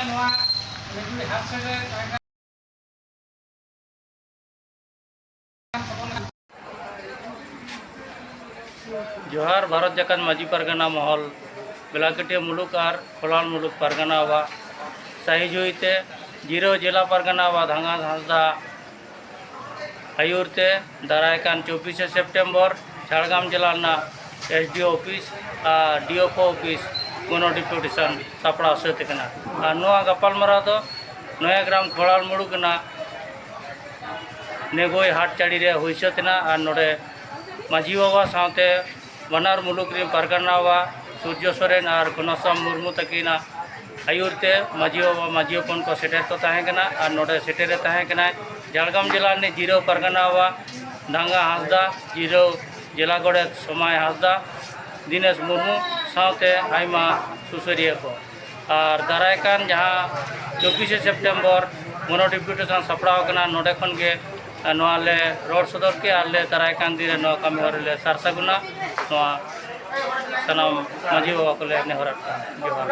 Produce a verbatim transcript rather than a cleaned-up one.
ᱱᱚᱣᱟ ᱱᱩᱠᱩ ᱦᱟᱴ ᱥᱮᱴᱮᱨ ᱛᱟᱦᱮᱸ ᱠᱟᱱᱟ᱾ ᱡᱚᱦᱟᱨ ᱵᱷᱟᱨᱚᱛ ᱡᱟᱠᱟᱛ ᱢᱟᱹᱡᱷᱤ ᱯᱟᱨᱜᱟᱱᱟ ᱢᱚᱦᱚᱞ, ᱵᱮᱞᱟᱠᱟᱹᱴᱤᱭᱟᱹ ᱢᱩᱞᱩᱠ ᱟᱨ ᱠᱷᱚᱞᱟᱲ ᱢᱩᱞᱩᱠ ᱯᱟᱨᱜᱟᱱᱟ ᱟᱵᱟᱜ ᱥᱟᱹᱦᱤ ᱡᱩᱦᱤ ᱛᱮ ᱡᱤᱨᱟᱹᱣ ᱡᱮᱞᱟ ᱯᱟᱨᱜᱟᱱᱟ ᱟᱵᱟᱜ ᱫᱷᱟᱝᱜᱟ ᱦᱟᱸᱥᱫᱟ ᱟᱹᱭᱩᱨ ᱛᱮ ᱫᱟᱨᱟᱭ ᱠᱟᱱ ᱪᱚᱵᱵᱤᱥᱮ ᱥᱮᱯᱴᱮᱢᱵᱚᱨ ᱡᱷᱟᱲᱜᱨᱟᱢ ᱡᱮᱞᱟ ᱨᱮᱱᱟᱜ ᱮᱥ ᱰᱤ ᱳ ᱚᱯᱷᱤᱥ ᱟᱨ ᱰᱤ ᱮᱯᱷ ᱳ ᱚᱯᱷᱤᱥ ᱜᱚᱱᱚ ᱰᱮᱯᱩᱴᱮᱥᱚᱱ ᱥᱟᱯᱲᱟᱣ ᱥᱟᱹᱛ ᱟᱠᱟᱱᱟ᱾ ᱟᱨ ᱱᱚᱣᱟ ᱜᱟᱯᱟᱞᱢᱟᱨᱟᱣ ᱫᱚ ᱱᱚᱭᱟᱜᱨᱟᱢ ᱠᱷᱚᱲᱟᱞ ᱢᱩᱲᱩᱠ ᱨᱮᱱᱟᱜ ᱱᱮᱜᱳᱭ ᱦᱟᱴ ᱪᱟᱹᱲᱤ ᱨᱮ ᱦᱩᱭ ᱥᱟᱹᱛ ᱮᱱᱟ᱾ ᱟᱨ ᱱᱚᱰᱮ ᱢᱟᱹᱡᱷᱤ ᱵᱟᱵᱟ ᱥᱟᱶᱛᱮ ᱵᱟᱱᱟᱨ ᱢᱩᱞᱩᱠ ᱨᱮᱱ ᱯᱟᱨᱜᱟᱱᱟ ᱵᱟᱵᱟ ᱥᱩᱨᱡᱚ ᱥᱚᱨᱮᱱ ᱟᱨ ᱜᱷᱚᱱᱚᱥᱟᱢ ᱢᱩᱨᱢᱩ ᱛᱟᱹᱠᱤᱱᱟᱜ ᱟᱹᱭᱩᱨ ᱛᱮ ᱢᱟᱹᱡᱷᱤ ᱵᱟᱵᱟ, ᱢᱟᱹᱡᱷᱤ ᱦᱚᱯᱚᱱ ᱠᱚ ᱥᱮᱴᱮᱨ ᱠᱚ ᱛᱟᱦᱮᱸ ᱠᱟᱱᱟ᱾ ᱟᱨ ᱱᱚᱰᱮ ᱥᱮᱴᱮᱨᱮ ᱛᱟᱦᱮᱸ ᱠᱟᱱᱟᱭ ᱡᱷᱟᱲᱜᱨᱟᱢ ᱡᱮᱞᱟ ᱨᱤᱱᱤᱡ ᱡᱤᱨᱟᱹᱣ ᱯᱟᱨᱜᱟᱱᱟ ᱵᱟᱵᱟ ᱫᱷᱟᱝᱜᱟ ᱦᱟᱸᱥᱫᱟ, ᱡᱤᱨᱟᱹᱣ ᱡᱮᱞᱟ ᱜᱚᱰᱮᱛ ᱥᱚᱢᱟᱭ ᱦᱟᱸᱥᱫᱟ, ᱫᱤᱱᱮᱥ ᱢᱩᱨᱢᱩ ᱥᱟᱶᱛᱮ ᱟᱭᱢᱟ ᱥᱩᱥᱟᱹᱨᱤᱭᱟᱹ ᱠᱚ᱾ ᱟᱨ ᱫᱟᱨᱟᱭ ᱠᱟᱱ ᱡᱟᱦᱟᱸ ᱪᱚᱵᱵᱤᱥᱮ ᱥᱮᱯᱴᱮᱢᱵᱚᱨ ᱜᱚᱱᱚ ᱰᱮᱯᱩᱴᱮᱥᱚᱱ ᱥᱟᱯᱲᱟᱣ ᱠᱟᱱᱟ, ᱱᱚᱰᱮ ᱠᱷᱚᱱ ᱜᱮ, ᱟᱨ ᱱᱚᱣᱟ ᱞᱮ ᱨᱚᱲ ᱥᱚᱫᱚᱨ ᱠᱮᱜᱼᱟ᱾ ᱟᱨ ᱞᱮ ᱫᱟᱨᱟᱭ ᱠᱟᱱ ᱫᱤᱱ ᱨᱮ ᱱᱚᱣᱟ ᱠᱟᱹᱢᱤ ᱦᱚᱨᱟ ᱞᱮ ᱥᱟᱨ ᱥᱟᱹᱜᱩᱱᱟ᱾ ᱱᱚᱣᱟ ᱥᱟᱱᱟᱢ ᱢᱟᱹᱡᱷᱤ ᱵᱟᱵᱟ ᱠᱚᱞᱮ ᱱᱮᱦᱚᱨᱟᱫ ᱠᱚᱣᱟ᱾ ᱡᱚᱦᱟᱨ᱾